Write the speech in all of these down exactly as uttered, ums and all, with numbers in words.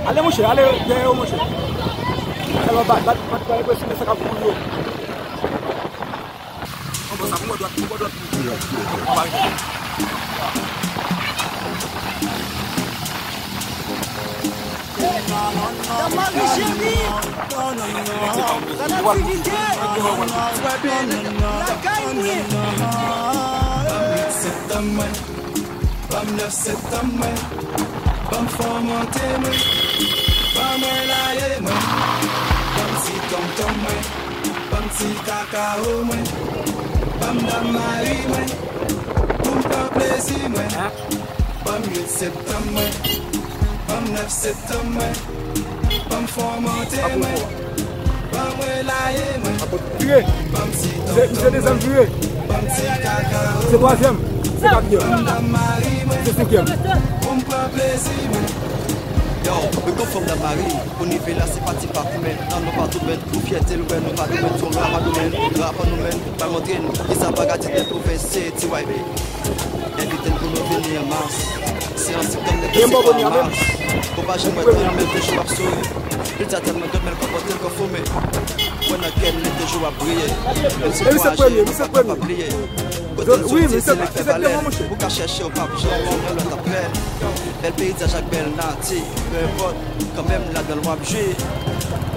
Ale monchè, ale dèyè yo monchè. Ale bat, bat, bat, bat, bat, sa k ap kouri yo. Bon, bon, sa, bon, dwat, bon, dwat. Dam Mari cheri, gad aktivite. Lakay mwen. Ban m nèf septanm mwen, ban m fò monte mwen, ban mwen laye mwen, ban m ti tonton mwen, ban m ti kakao mwen, ban m dam mari mwen, pou m pran plezi mwen, ban m uit septanm mwen, ban m nèf septanm mwen, ban m fò monte mwen, ban mwen laye mwen. Vire. Se, se dezyèm vire. Se twazyèm. Se katriyèm. Se senkyèm. Yo, nou konn fòm nan mari. Pou nivo la, se pati pa koumen. Nan nou pa tou menn. Pou fyète l, wè, nou pa tou menn. Sou rap a nou menn. Rap a nou menn. Pral montre n kisa paradi de pwovens se T Y B. Envite n pou nou vini an mas. Se an septanm nèg yo se pa an mas. Ou pa janm wè tan, men toujou ap souri. Li ta tèlman grann, men l konpòte l konfòme. Wè nan kè n, li toujou ap briye. Menm si vwaje, nou pa kapab bliye. Kote n soti, se li k fè valè. Ou ka chèche, ou p ap janm wè yon lòt aprè. Bèl peyizaj ak bèl nati, peu importe. Kanmenm ladan l w ap jwi.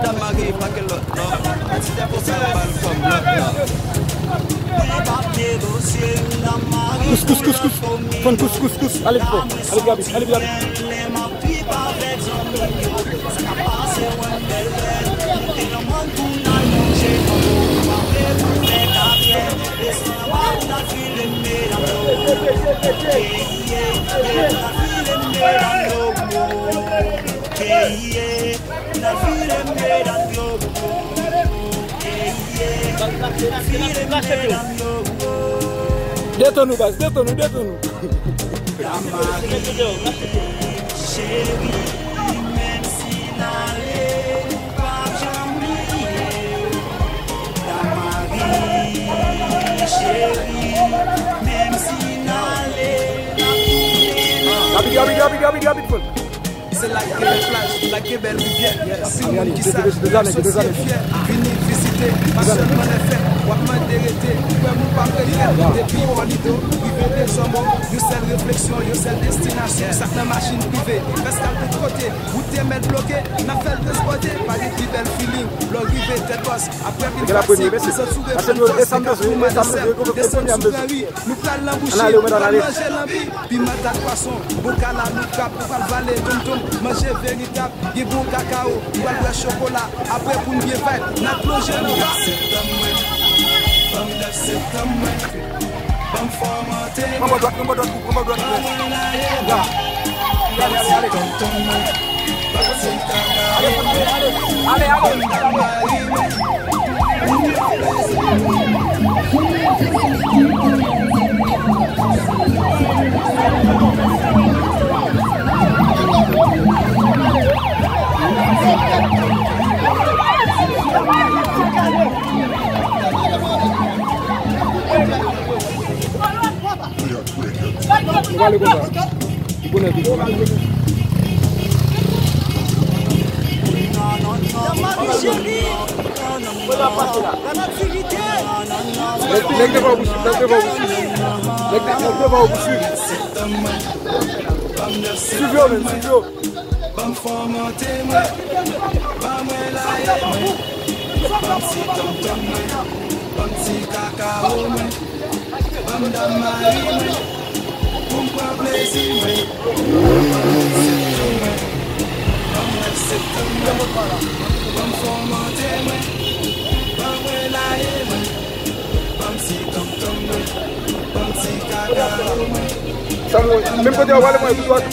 Dam Mari pa gen lòt non. Ti depo sa yo ba l kòm lòt non. Kous, kous, kous, kous. Fann kous, kous, kous. Ale pi fò. Ale pi rapid. Ale pi rapid. Detann ou baz, detann ou, detann ou. Cheri, menm si n ale, pa janm bliye. Dam Mari, cheri, menm si n ale, n ap tounen. Rapid, rapid, rapid, rapid, rapid, fòn. Se la k gen bèl plaj, la k gen bèl rivyè. Si moun ki sa, santi fyè, vini vizite, pa sèlman lè fèt, w ap mande rete, ou kwè moun pa prefè. Depi Pòlido, rive Dezòmo, yon sèl refleksyon, yon sèl destinasyon, sa k nan machin prive, fè eskal tout kote, wout te mèt bloke, n ap fè l transpòte, pa gen pi bèl feeling, lè w rive Tèt Bòs, apre pil pase, desann sou Refrann Fòs, Dekafou, Madisèl, desann sou Gran Ri, nou pral nan bouchi, nou pral manje lanbi, piman ak pwason, bokala, nou krab, nou pral vale, tonton, manje veritab. Gen bon kakao, m pral bwè chokola, apre pou n byen vibe, n ap plonje nan va. Septanm mwen, ban m nèf septanm mwen, ban m fòmante. Pran bò dwat, pran bò dwat, pran bò dwat. Ya. Ale, ale, ale. Ale, ale, ale. Ou pale konsa. Ou konnen tou. Dam Mari cheri. Gad aktivite. Nèg, nèg devan w pou swiv, nèg devan w pou swiv. Nèg de-, nèg devan w pou swiv. Swiv yo, men, swiv yo. Ban m fòmante mwen, ban mwen laye mwen, ban m ti tonton mwen, ban m ti kakao mwen, ban m dam mari mwen, pou m pran plezi mwen, ban m nèf septanm mwen, ban m nèf septanm mwen, ban m fòmante mwen, ban mwen laye mwen, ban m ti tonton mwen, ban m ti kakao mwen. Sa mwen, menm kote yo pale mwen, tou dwat.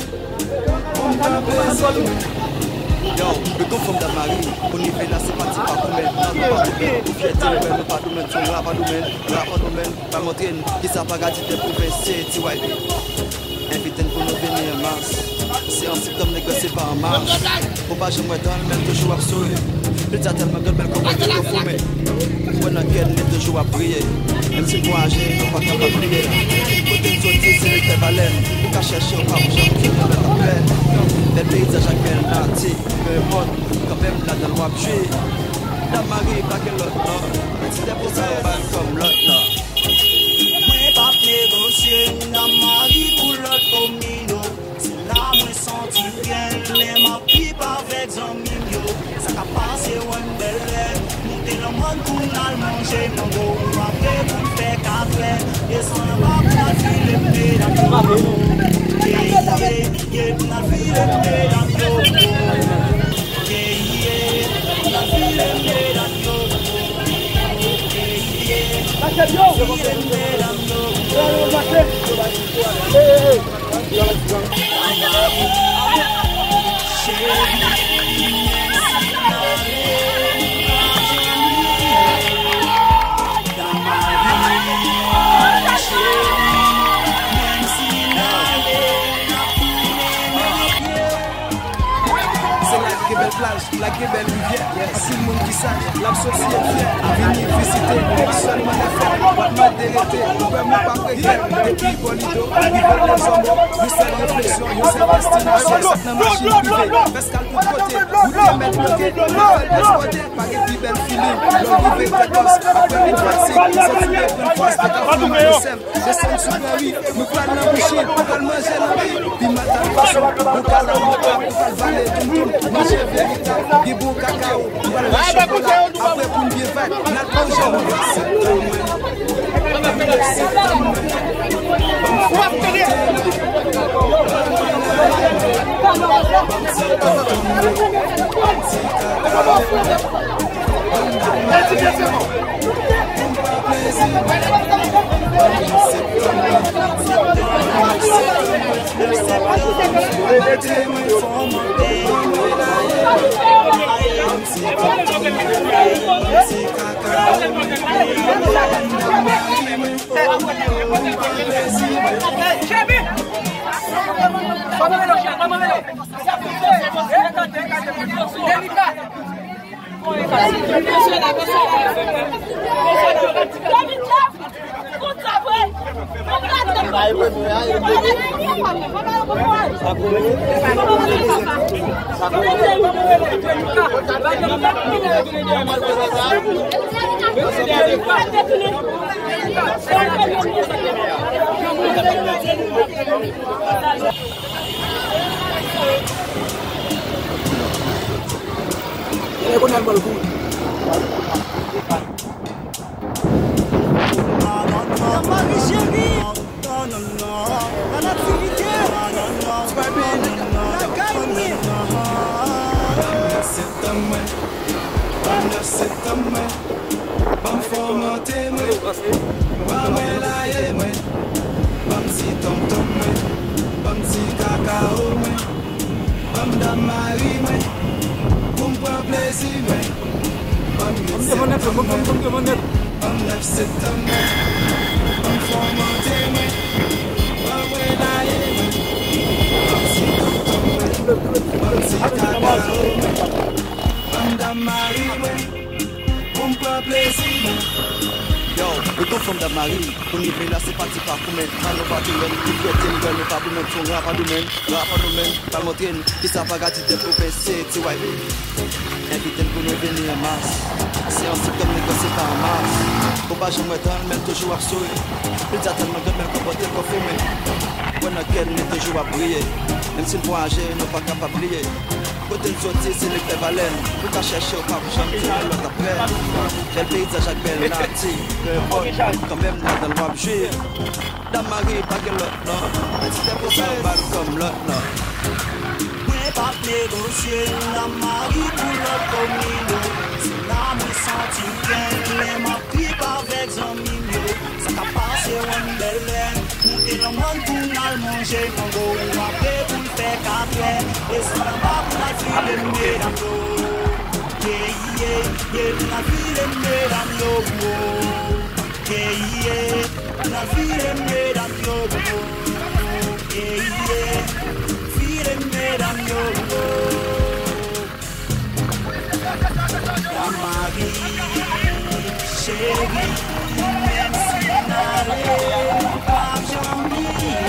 Yo, nou konn fòm Dam Mari, pou nivo la se pati pa koumen, nan nou pa koumen, pou fyète nou menm, nou pa koumen, sou rap a nou menm, rap a nou menm, pa montre n, kisa paradi de pwovens se T Y B. Envite n pou nou vini an mas, se an septanm nèg yo se pa an mas, ou pa janm wè tan l, men l toujou ap souri, pil sa tèlman grann, men l konpòte l konfòme, wè nan kè n, li toujou ap briye, menm si vwaje, nou pa kapab bliye, kote n soti, Se li k fè valè n, ou ka chèche, ou p ap janm jwenn yon lòt aprè. Bèl peyizaj ak bèl nati, peu importe, kanmenm ladan l w ap jwi. Dam Mari pa gen lòt non, ti tèt pou sa yo ba l kòm lòt non. Mwen p ap negosye Dam Mari pou lòt domino. Se la mwen santi m byen, lè m ap trip avèk zanmi m yo. Sa k ap pase Wendèlè, moute nan mòn pou n al manje mango, apre pou n fè katrè, desann anba pou n al file medam yo. Yeah, yeah, yeah, pou n al file medam yo. Yeah, yeah, pou n al file medam yo. Yeah, yeah, file medam yo. Se la k gen bèl plaj. La gen bèl rivyè, anpil moun ki saj, l ap soti e fyè, vini vizite, pa sèlman lè fèt, w ap mande rete, ou wè mwen p ap regrèt, depi bò Lido, rive Dezòmo, yon sèl refleksyon, yon sèl destinasyon, sot nan machin prive, fè skal tout kote, wout yo mèt bloke, nou fè l dezbòde, pa gen pi bèl feeling, lè w rive Tèkòs, apre yon fatig, santi w reprann fòs, te ka foumen yo sèm. Desann sou Gran Ri, nou pral nan bouchi, nou pral manje nan ri. Piman tal fason, nou pral nan mokap, nou pral vale toumtoum, manje veritab, gen bon kakawo, nou pral nan chokola. Apre pou n byen vayb, n al pran jan. Mari cheri. An aktivite. Lakay mwen. Ban m nèf septanm mwen. Ban m nèf septanm mwen. Ban m fòmante mwen. Ban mwen laye mwen. Ban m ti tonton mwen. Ban m ti kakao mwen. Ban m Dam Mari mwen, pou m pran plezi mwen. Ban m uit septanm mwen, ban m nèf septanm mwen, ban m fòmante mwen. Ban mwen laye mwen, ban m ti tonton mwen, ban m ti kakao mwen. Ban m Dam Mari mwen, pou m pran plezi mwen. Yo, nou konn fanm Dam Mari, pou n rive la se pati pakou men. An nou pa tou menm, ki fèt se nouvèl nou pa pou menm, fon rapadou menm, rapadou menm, pral montre n kisa paradi de pwovens se, T Y B. Envite n pou nou vini an mas. Se an septanm negosye pa an mas. Ou pa janm wè tan l, men l toujou ap souri. Li di a tèlman grann, men l konpòte l kon fimen. Wè nan kè n, li toujou ap briye. Menm si n vwayaje, nou pa kapab bliye. Kote n soti, se li k fè valè n. Ou ka chèche, ou p ap janm jwenn yon lòt aprè. Bèl peyizaj ak bèl nati, peu importe, kanmenm ladan l w ap jwi. Dam Mari pa gen lòt non, ti tèt pou sa yo ba l kòm lòt non. Mwen p ap negosye Dam Mari pou lòt domino. Se la mwen santi m byen, lè m ap trip avèk zanmi m yo. Sa k ap pase Wendèlè, moute nan mòn pou n al manje mango, apre pou n fè katrè, desann anba pou n al file medam yo. Yeah, yeah, yeah, pou n al file medam yo, oh. Yeah, yeah, pou n al file medam yo, oh. Yeah, yeah, file medam yo, oh. Dam Mari, cheri, menm si n ale, nou p ap janm bliye.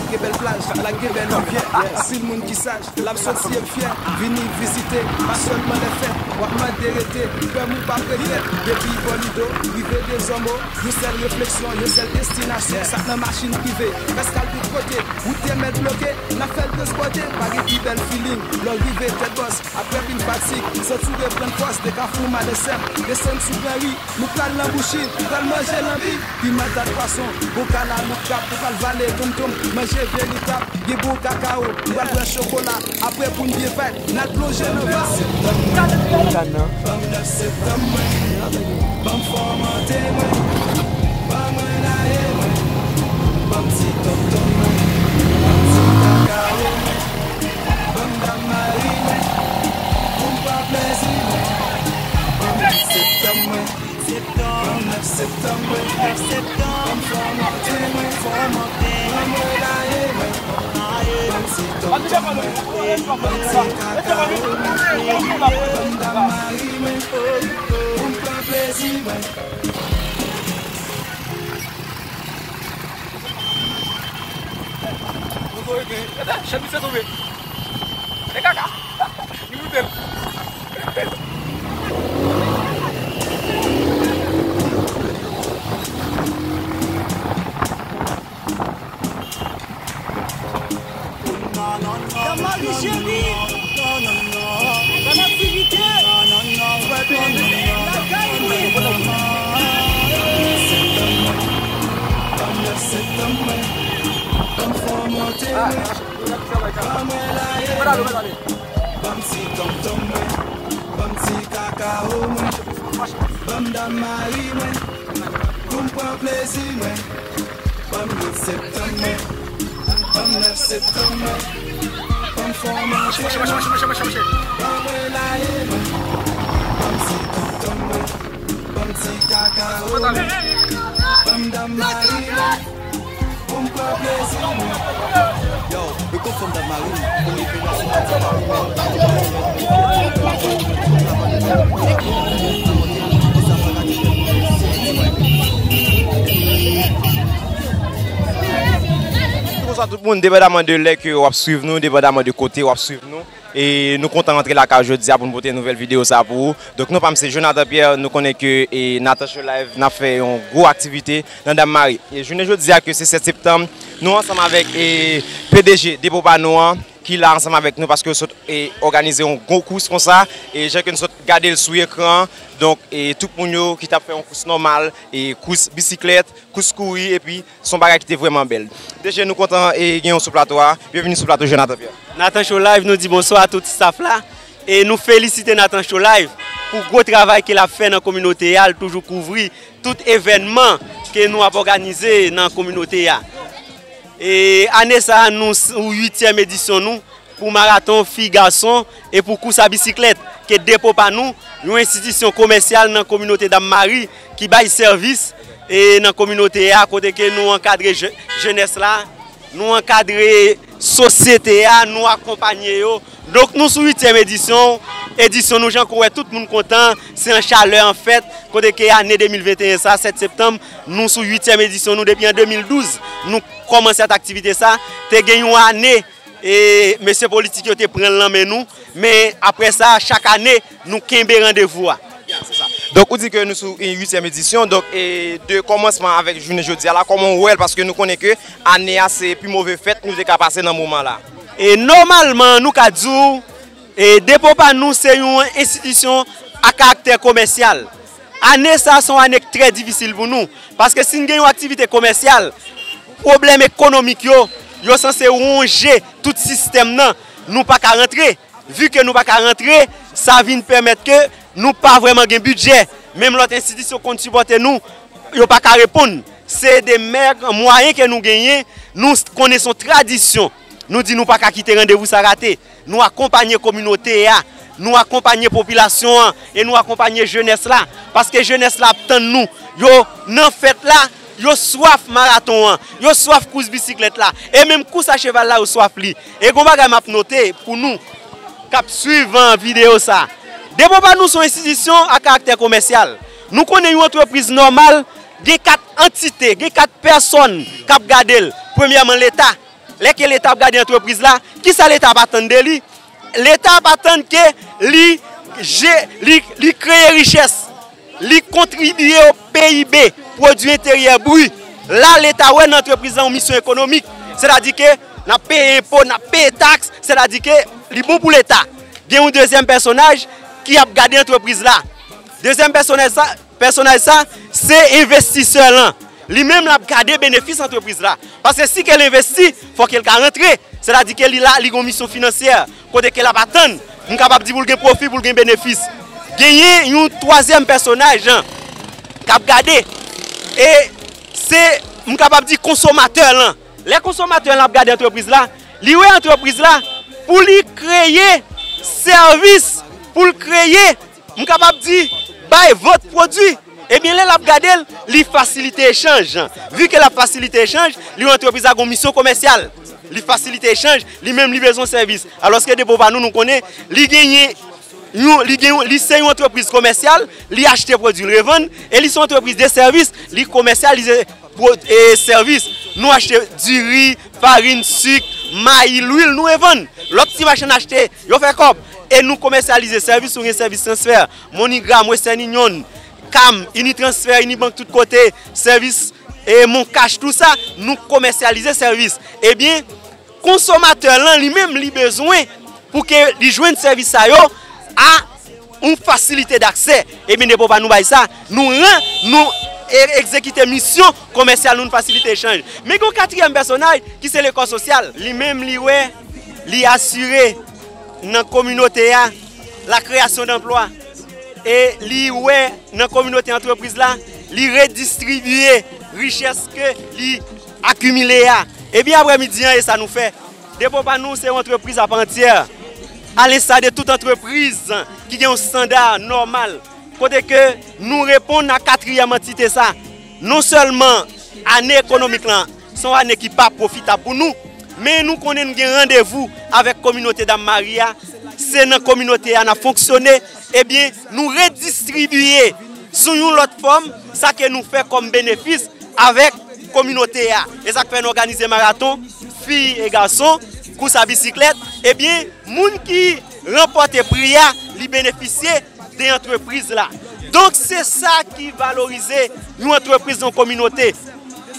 Gen bèl plaj, la gen bèl rivyè. Anpil moun ki saj, l ap soti e l fyè. Vini vizite, pa sèlman lè fèt. W ap mande rete, frè m ou p ap regrèt. Depi bò Lido, rive Dezòmo, yon sèl refleksyon, yon sèl destinasyon. Sa k nan machin prive, rès kal tout kote. Wout te mèt bloke, n ap fè l transpòte. Pa gen pi bèl feeling, lè w rive Tèt Bòs. Apre pil fatig, santi w reprann fòs. De Kafou Malesèm, desann sou Gran Ri. Nou pral nan bouchi, pral manje lanbi, piman, dat pwason, bon kalalou, krab, nou pral vale tonmtonm, manje veritab, gen bon kakao, nou pral bwè chokola, apre pou n byen vibe, n al plonje nan vase. Ban m nèf septanm mwen, ban m fòmante mwen, ban mwen laye mwen, ban m ti tonmtonm mwen, ban m ti kakao mwen, ban m dam mari mwen, pou m pran plezi mwen, ban m nèf septanm mwen. Septanm, nèf septanm, nèf septanm, ban m fòmante mwen, fòmante mwen, ban mwen laye mwen, ban m ti tonton mwen, ban m ti kaka mwen, ban m dam mari mwen, pou m pran plezi mwen. Chèf misye tonbe. E kaka. Li moute l. Dam Mari cheri, bèl aktivite. Lakay mwen. Ban m nèf septanm mwen, ban m fòmante mwen, ban mwen laye mwen, ban m ti tonton mwen, ban m ti kakao mwen, ban m dam mari mwen, pou m pran plezi mwen, ban m uit septanm mwen, ban m nèf septanm mwen, ban m fòmante mwen, ban mwen laye mwen, ban m ti tonton mwen, ban m ti kakao mwen, ban m dam mari mwen. Pou m pran plezi mwen. Yo, e konfòm dat mari m, pou m rive nan sou pati pa ou. Bonswa tout moun, depandaman de lè ke w ap swiv nou, depandaman de kote w ap swiv nou. E nou kontan rantre lakay ou jodi a pou n pote nouvèl videyo sa pou ou. Donk, non pa m se Jonathan Pierre, nou konnen ke, e, Nathan Show Live, n ap fè yon gwo aktivite nan Dam Mari. E jounen jodi a ke se sèt septanm, nou ansanm avèk, e, P D G Depo Pa Nou an, ki la ansanm avèk nou paske yo sot, e, òganize yon gwo kous konsa, e jan ke nou sot gade l sou ekran an, donk, e, tout moun yo ki t ap fè yon kous nòmal, e, kous bisiklèt, kous kouri, epi se yon bagay ki te vrèman bèl. P D G, nou kontan, e, gen w sou plato a. Byenveni sou plato Jonathan Pierre. Nathan Show Live, nou di bonswa a tout staff la. E nou felisite Nathan Show Live pou gwo travay ke l ap fè nan kominote a, l toujou kouvri tout evènman ke nou ap òganize nan kominote a. E ane sa a, nou s-, ou uityèm edisyon nou pou maraton fi gason e pou kous a bisiklèt ke Depo Pa Nou, yon enstitisyon komèsyal nan kominote Dam Mari ki bay sèvis e nan kominote a, kote ke nou ankadre je-, jenès la, nou ankadre sosyete a, nou akonpanye yo. Donk, nou sou uityèm edisyon, edisyon nou, jan ke w wè tout moun kontan, se an chalè, an fèt, kote ke ane de mil venteyen sa, sèt septanm, nou sou uityèm edisyon nou depi an de mil douz, nou kòmanse ak aktivite sa, te gen yon ane e mesye politik yo te pran l nan men nou, men apre sa, chak ane, nou kenbe randevou a. Ya, se sa. Donk, ou di ke nou sou, e, uityèm edisyon, donk, e, de kòmansman avèk jounen jodi a la, kòman w wè l? Paske nou konnen ke ane a se pi move fèt nou te ka pase nan moman la. E nòmalman, nou ka di w, e, Depo Pa Nou se yon enstitisyon a karaktè komèsyal. Ane sa a se yon ane k trè difisil pou nou. Paske si n gen yon aktivite komèsyal, pwoblèm ekonomik yo, yo sanse wonje tout sistèm nan. Nou pa ka rantre. Vi ke nou pa ka rantre, sa vin pèmèt ke nou pa vrèman gen bidjè. Menm lòt enstitisyon konn sipòte nou, yo pa ka reponn. Se de mèg mwayen ke nou genyen, nou s-, konnen se yon tradisyon. Nou di nou pa ka kite randevou sa rate. Nou akonpanye kominote a, nou akonpanye popilasyon an e nou akonpanye jenès la. Paske jenès la ap tann nou. Yo nan fèt la, yo swaf maraton an, yo swaf kous bisiklèt la. E menm kous a cheval la, yo swaf li. E gon bagay m ap note pou nou k ap swiv, an, videyo sa. Depo Pa Nou se yon enstitisyon a karaktè komèsyal. Nou konnen yon antrepriz nòmal gen kat antite, gen kat pèsòn k ap gade l. Premyèman, Leta. Lè ke Leta ap gade antrepriz la, kisa Leta ap atann de li? Leta ap atann ke li, je, li, li kreye richès, li kontribye o P I B, pwodui enteryè bri. La, Leta wè nan antrepriz la yon misyon ekonomik. Sètadi ke n ap peye enpo, n ap peye taks, sètadi ke li bon pou Leta. Gen yon dezyèm pèsonaj ki ap gade antrepriz la. Dezyèm pèsonaj sa, pèsonaj sa, se envestisè lan. Li menm l ap gade benefis antrepriz la. Paske si ke l envesti, fò ke l ka rantre. Sètadi ke li la, li gen yon misyon finansyè. Kote ke l ap atann, m kapab di pou l gen pwofi, pou l gen benefis. Genyen yon twazyèm pèsonaj, an, k ap gade. E se, m kapab di, konsomatè lan. Lè konsomatè lan ap gade antrepriz la, li wè antrepriz la pou li kreye sèvis, pou l kreye, m kapab di, bay vant pwodui. Ebyen, lè l ap gade l, li fasilite echanj. Vi ke l ap fasilite echanj, li wè antrepriz la gon misyon komèsyal. Li fasilite echanj, li menm li bezwen sèvis. Alòske Depo Pa Nou, nou konnen, li genyen yon, li gen yon, li se yon antrepriz komèsyal, li achte pwodui, l revann, e li se yon antrepriz de sèvis, li komèsyalize pwo-, e, sèvis. Nou achte diri, farin, sik, mayi, lwil, nou revann. Lòt ti machann achte, yo fè kòb. E nou komèsyalize sèvis, ou gen sèvis transfè, MoneyGram, Western Union, CAM, Unitransfer, Unibank tout kote, sèvis, e, MonCash, tou sa, nou komèsyalize sèvis. Ebyen, konsomatè lan, li menm, li bezwen pou ke li jwenn sèvis sa yo a yon fasilite daksè. Ebyen, Depo Pa Nou bay sa, nou ran, nou e-, egzekite misyon komèsyal nou, nou fasilite echanj. Men gen yon katriyèm pèsonaj ki se lekò sosyal. Li menm, li wè, li asire nan kominote a la kreyasyon danplwa. E li wè nan kominote antrepriz la, li redistribye richès ke li akimile a. Ebyen, aprèmidi an, e sa nou fè. Depo Pa Nou se yon antrepriz apa antyè, alensa de tout antrepriz ki gen yon estanda nòmal, kote ke nou reponn a katriyèm antite sa. Non sèlman ane ekonomik lan se yon ane ki pa pwofitab pou nou, men nou konnen n gen randevou avèk kominote Dam Mari a, se nan kominote a n ap fonksyone, ebyen, nou redistribye sou yon lòt fòm sa ke nou fè kòm benefis avèk kominote a. E sa k fè n òganize maraton, fi e gason, kous a bisiklèt. Ebyen, moun ki ranpòte pri a, li benefisye de antrepriz la. Donk, se sa ki valorize yon antrepriz nan yon kominote.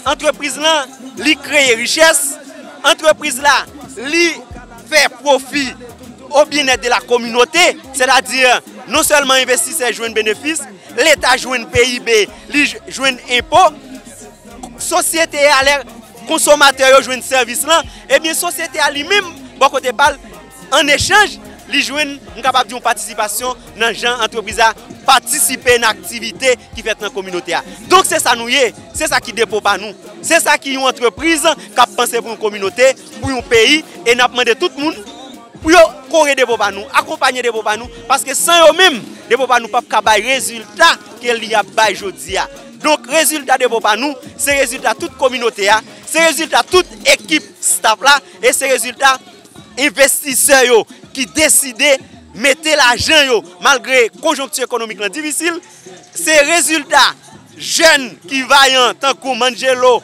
Antrepriz lan, li kreye richès. Antrepriz la, li fè pwofi o byennèt de la kominote. Sètadi, non sèlman envestisè jwenn benefis, Leta jwenn P I B, li j-, jwenn enpo, sosyete a, lè konsomatè yo jwenn sèvis lan, ebyen, sosyete a li menm, bò kote pa l, an echanj, li jwenn, m kapab di, yon patisipasyon nan jan antrepriz la patisipe nan aktivite ki fèt nan kominote a. Donk, se sa nou ye, se sa ki Depo Pa Nou, se sa ki yon antrepriz k ap panse pou yon kominote, pou yon peyi, e n ap mande tout moun pou yo kore Depo Pa Nou, akonpanye Depo Pa Nou, paske san yo menm, Depo Pa Nou p ap ka bay rezilta ke li ap bay jodi a. Donk, rezilta Depo Pa Nou, se rezilta tout kominote a, se rezilta tout ekip staff la, e se rezilta envestisè yo ki deside mete lajan yo, malgre konjonkti ekonomik lan difisil, se rezilta jèn ki vayan tankou Manjelo,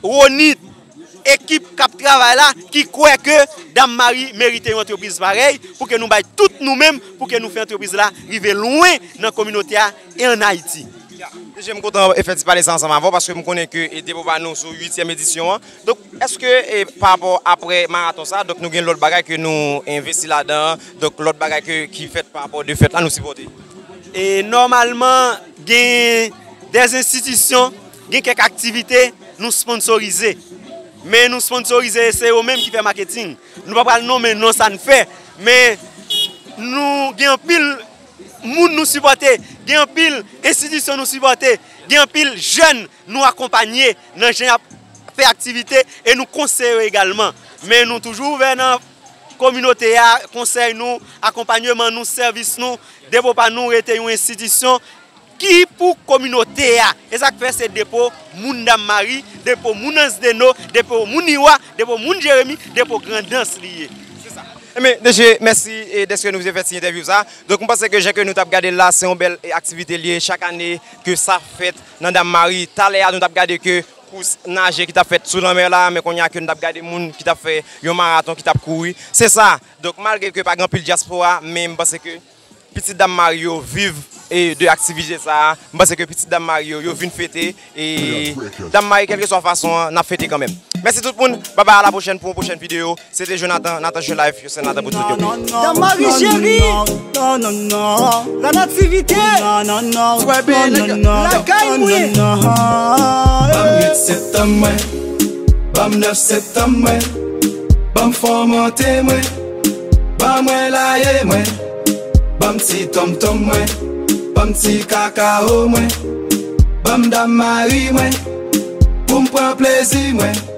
Ronit, ekip k ap travay la, ki kwè ke Dam Mari merite yon antrepriz parèy, pou ke nou bay tout nou menm, pou ke nou fè antrepriz la rive lwen nan kominote a e ann Ayiti. Deje, m kontan e fè ti pale sa ansanm avè w, paske m konnen ke, e, Depo Pa Nou sou uityèm edisyon an. Donk, èske, e, pa rapò aprè maraton sa, donk nou gen lòt bagay ke nou envesti ladan, donk lòt bagay ke, ki fèt pa rapò de fèt la, nou sipòte? E nòmalman, gen dè enstitisyon, gen kèk aktivite nou sponsorize. Men nou sponsorize, se yo menm ki fè maketing. Nou pa pral nonmen non sa n fè, men nou gen anpil moun nou sipòte, gen anpil enstitisyon nou sipòte, gen anpil jèn nou akonpanye nan jan y ap fè aktivite e nou konseye yo egalman. Men nou toujou ouvè nan kominote a, konsèy nou, akonpanyeman nou, sèvis nou, Depo Pa Nou rete yon enstitisyon ki pou kominote a. E sa k fè se depo moun Dam Mari, depo moun Ansdeno, depo moun Iwa, depo moun Jeremi, depo Grandans li ye. Se sa. Enben, Deje, mèsi, e, dèske nou te fè ti entèvyou sa. Donk, m panse ke jan ke nou t ap gade l la, se yon bèl, e, aktivite l ye. Chak ane ke sa fèt nan Dam Mari. Talè a, nou t ap gade ke kous naje ki t ap fèt sou lanmè la, men kounye a ke n t ap gade moun ki t ap fè yon maraton, ki t ap kouri. Se sa. Donk, malgre ke pa gen anpil dyaspora, men m panse ke pitit Dam Mari yo viv e de aktivite sa a. M panse ke pitit Dam Mari yo, yo vin fete. E Dam Mari, kèlkeswa fason an, n ap fete kanmenm. Mèsi tout moun. Babay, a la pwochèn pou yon pwochèn videyo. Se te Jonathan, Nathan Jeu Life, yo se Nathan pou tout yo. Dam Mari cheri. La nativite. Lakay mwen. Ban m uit septanm mwen. Ban m nèf septanm mwen. Ban m fon monte mwen. Ban mwen laye mwen. Ban m ti tonmtonm mwen. Ban m ti kakao mwen. Ban m Dam Mari mwen. Pou m pran plezi mwen.